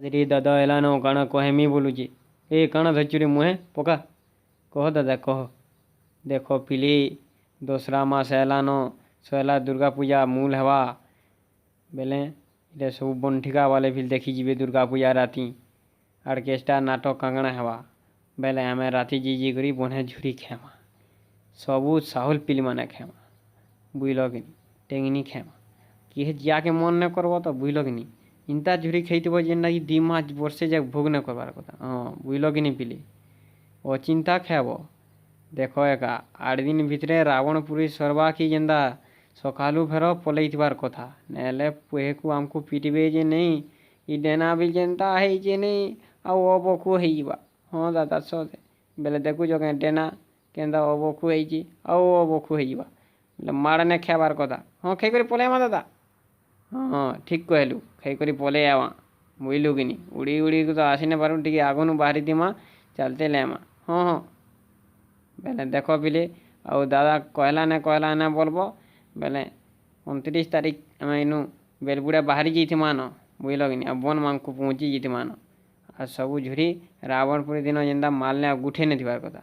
ରେ ଦାଦା, ହେଲାନ କାଣା କହେମି ବୋଲୁଛେ। ଏ କାଣା ଧରିଛୁ ରେ ମୁହେଁ? ପକା। କହ ଦାଦା, କହ। ଦେଖ ପିଲେ, ଦଶରା ମାସ ହେଲାନ, ସଇଲା, ଦୁର୍ଗା ପୂଜା ମୂଲ ହେବା ବେଲେ ଇଟା ସବୁ ବନଠିକା ବାଲେ ବି ଦେଖିଯିବେ। ଦୁର୍ଗା ପୂଜା ରାତି ଅର୍କେଷ୍ଟ୍ରା ନାଟକ କାଣା ହେବା ବେଲେ ଆମେ ରାତି ଯାଇ ଯାଇକରି ବଢ଼ିଆ ଝୁରି ଖାଏମା। ସବୁ ସାହୁଲ ପିଲିମାନେ ଖାଏମା, ବୁଝଲ କିନି? ଟେଙ୍ଗନି ଖାଏମା। କିଏ ଯିଆକେ ମନ୍ ନାଇଁ କର୍ବ ତ, ବୁଝଲ କିନି? ଇନ୍ତା ଝୁରି ଖାଇଥିବ ଯେନ୍ଟାକି 2 ମାସ ବର୍ଷେ ଯାକ ଭୋଗ ନାଇଁ କର୍ବାର୍ କଥା। ହଁ, ବୁଝଲ କିନି ପିଲେ? ଅଚିନ୍ତା ଖାଏବ। ଦେଖ ଏକା 8 ଦିନ ଭିତରେ ରାବଣ ପୁରୀ ସର୍ବା କି ଯେନ୍ତା ସକାଲୁ ଫେର ପଲେଇଥିବାର୍ କଥା। ନାଇହେଲେ ପୁହେକୁ ଆମକୁ ପିଟବେ ଯେ ନେଇ, ଇ ଡେନା ବି ଯେନ୍ତା ହେଇଛେ ନେଇ ଆଉ ଅବକୁ ହେଇଯିବା। ହଁ ଦାଦା, ସତ୍। ବେଲେ ଦେଖୁଛ କେଁ ଡେନା କେନ୍ତା ଅବକୁ ହେଇଛି? ଆଉ ଅବକୁ ହେଇଯିବା ବେଲେ ମାଡ଼ ନାଇଁ ଖାଇବାର୍ କଥା। ହଁ, ଖାଇକରି ପଲେଇମା ଦାଦା। ହଁ, ଠିକ୍ କହିଲୁ, ଖାଇକରି ପଲେଇ ଆଏମା, ବୁଝଲୁ କିନି? ଉଡ଼ି ଉଡ଼ି ତ ଆସି ନାଇଁ ପାରୁ, ଟିକେ ଆଗନୁ ବାହାରିଥିମା, ଚାଲ୍ତେ ଲେମା। ହଁ, ବେଲେ ଦେଖ ପିଲେ, ଆଉ ଦାଦା କହେଲା ନାଇଁ କହେଲା ନାଇଁ ବଲବ ବେଲେ 29 ତାରିଖ ଆମେ ଇନୁ ବେଲବୁଡ଼ା ବାହାରି ଯାଇଥିମା ନ, ବୁଝଲ କିନି? ଆଉ ବନମାନଙ୍କୁ ପହଞ୍ଚି ଯାଇଥିମା ନ। ଆଉ ସବୁ ଝୁରି ରାବଣ ପୋଡ଼ି ଦିନ ଯେନ୍ତା ମାଲ୍ ଆଉ ଗୁଠେଇ ନାଇଁ ଥିବାର୍ କଥା।